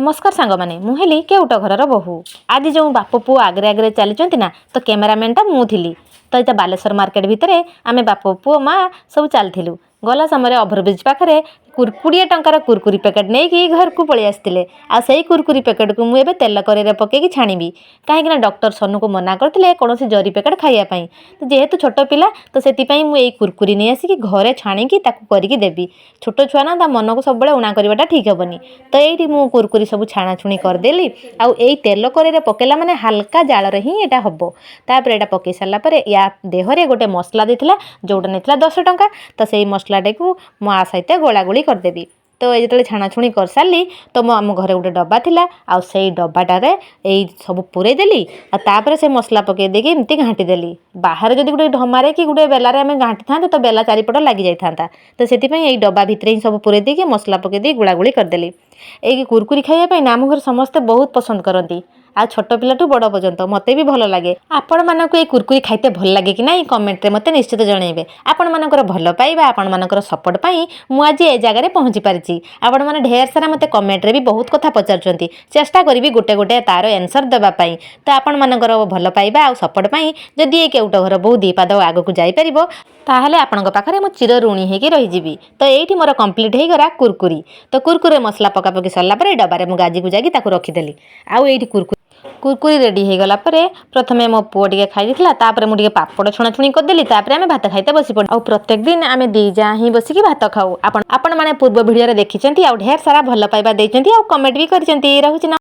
ନମସ୍କାର ସାଙ୍ଗମାନେ, ମୁଁ ହେଲି କେଉଟ ଘରର ବୋହୂ। ଆଜି ଯେଉଁ ବାପ ପୁଅ ଆଗରେ ଆଗରେ ଚାଲିଛନ୍ତି ନା, ତ କ୍ୟାମେରାମ୍ୟାନ୍ଟା ମୁଁ ଥିଲି। ତ ଏଇଟା ବାଲେଶ୍ୱର ମାର୍କେଟ ଭିତରେ ଆମେ ବାପ ପୁଅ ମା ସବୁ ଚାଲିଥିଲୁ। ଗଲା ସମୟରେ ଓଭରବ୍ରିଜ୍ ପାଖରେ 20 ଟଙ୍କାର କୁରକୁରି ପ୍ୟାକେଟ୍ ନେଇକି ଘରକୁ ପଳେଇ ଆସିଥିଲେ। ଆଉ ସେଇ କୁରକୁରି ପ୍ୟାକେଟ୍କୁ ମୁଁ ଏବେ ତେଲ କରେଇରେ ପକେଇକି ଛାଣିବି, କାହିଁକିନା ଡକ୍ଟର ସନୁକୁ ମନା କରିଥିଲେ କୌଣସି ଜରି ପ୍ୟାକେଟ୍ ଖାଇବା ପାଇଁ। ତ ଯେହେତୁ ଛୋଟ ପିଲା, ତ ସେଥିପାଇଁ ମୁଁ ଏଇ କୁରକୁରି ନେଇ ଆସିକି ଘରେ ଛାଣିକି ତାକୁ କରିକି ଦେବି। ଛୋଟ ଛୁଆ ନା, ତା ମନକୁ ସବୁବେଳେ ଊଣା କରିବାଟା ଠିକ୍ ହେବନି। ତ ଏଇଠି ମୁଁ କୁରକୁରି ସବୁ ଛାଣାଛୁଣି କରିଦେଲି। ଆଉ ଏଇ ତେଲ କରେଇରେ ପକେଇଲା ମାନେ ହାଲକା ଜାଳରେ ହିଁ ଏଇଟା ହେବ। ତାପରେ ଏଇଟା ପକେଇ ସାରିଲା ପରେ ୟା ଦେହରେ ଗୋଟେ ମସଲା ଦେଇଥିଲା, ଯେଉଁଟା ନେଇଥିଲା 10 ଟଙ୍କା। ତ ସେଇ ମସଲାଟାକୁ ମୁଁ ଆ ସହିତ ଗୋଳାଗୋଳି କରିଦେବି। ତ ଏଇ ଯେତେବେଳେ ଛାଣାଛୁଣି କରିସାରିଲି, ତ ମୁଁ ଆମ ଘରେ ଗୋଟେ ଡବା ଥିଲା, ଆଉ ସେଇ ଡବାଟାରେ ଏଇ ସବୁ ପୂରେଇ ଦେଲି। ଆଉ ତାପରେ ସେ ମସଲା ପକେଇ ଦେଇକି ଏମିତି ଘାଣ୍ଟି ଦେଲି। ବାହାରେ ଯଦି ଗୋଟେ ଢମାରେ କି ଗୋଟେ ବେଲାରେ ଆମେ ଘାଣ୍ଟିଥାନ୍ତେ, ତ ବେଲା ଚାରିପଟ ଲାଗିଯାଇଥାନ୍ତା। ତ ସେଥିପାଇଁ ଏଇ ଡବା ଭିତରେ ହିଁ ସବୁ ପୂରେଇ ଦେଇକି, ମସଲା ପକେଇ ଦେଇ ଗୋଳାଗୋଳି କରିଦେଲି। ଏଇ କୁରକୁରି ଖାଇବା ପାଇଁ ନା ଆମ ଘରେ ସମସ୍ତେ ବହୁତ ପସନ୍ଦ କରନ୍ତି, ଆଉ ଛୋଟ ପିଲାଠୁ ବଡ଼ ପର୍ଯ୍ୟନ୍ତ। ମୋତେ ବି ଭଲ ଲାଗେ। ଆପଣମାନଙ୍କୁ ଏଇ କୁରକୁରି ଖାଇତେ ଭଲ ଲାଗେ କି ନାହିଁ, କମେଣ୍ଟରେ ମୋତେ ନିଶ୍ଚିତ ଜଣାଇବେ। ଆପଣମାନଙ୍କର ଭଲ ପାଇବା, ଆପଣମାନଙ୍କର ସପୋର୍ଟ ପାଇଁ ମୁଁ ଆଜି ଏ ଜାଗାରେ ପହଞ୍ଚି ପାରିଛି। ଆପଣମାନେ ଢେର ସାରା ମୋତେ କମେଣ୍ଟରେ ବି ବହୁତ କଥା ପଚାରୁଛନ୍ତି। ଚେଷ୍ଟା କରିବି ଗୋଟେ ଗୋଟେ ତାର ଆନ୍ସର୍ ଦେବା ପାଇଁ। ତ ଆପଣମାନଙ୍କର ଭଲ ପାଇବା ଆଉ ସପୋର୍ଟ ପାଇଁ ଯଦି ଏ କେଉଟ ଘର ବୋହୂ ଦି ପାଦ ଆଗକୁ ଯାଇପାରିବ, ତାହେଲେ ଆପଣଙ୍କ ପାଖରେ ମୁଁ ଚିର ଋଣୀ ହେଇକି ରହିଯିବି। ତ ଏଇଠି ମୋର କମ୍ପ୍ଲିଟ୍ ହେଇଗଲା କୁରକୁରି। ତ କୁରକୁରେ ମସଲା ପକାପକି ସରିଲା ପରେ ଡବାରେ ମୁଁ ଗାଜି ଗୁଜାକି ତାକୁ ରଖିଦେଲି। ଆଉ ଏଇଠି କୁରକୁରି କୁରକୁରି ରେଡ଼ି ହେଇଗଲା ପରେ ପ୍ରଥମେ ମୋ ପୁଅ ଟିକେ ଖାଇ ଦେଇଥିଲା। ତାପରେ ମୁଁ ଟିକେ ପାପଡ଼ ଛଣାଛୁଣି କରିଦେଲି। ତାପରେ ଆମେ ଭାତ ଖାଇତେ ବସି ପଡ଼ି। ଆଉ ପ୍ରତ୍ୟେକ ଦିନ ଆମେ ଦି ଯା ହିଁ ବସିକି ଭାତ ଖାଉ। ଆପଣମାନେ ପୂର୍ବ ଭିଡ଼ିଓରେ ଦେଖିଛନ୍ତି ଆଉ ଢେର ସାରା ଭଲ ପାଇବା ଦେଇଛନ୍ତି ଆଉ କମେଣ୍ଟ ବି କରିଛନ୍ତି। ରହୁଛି ନା।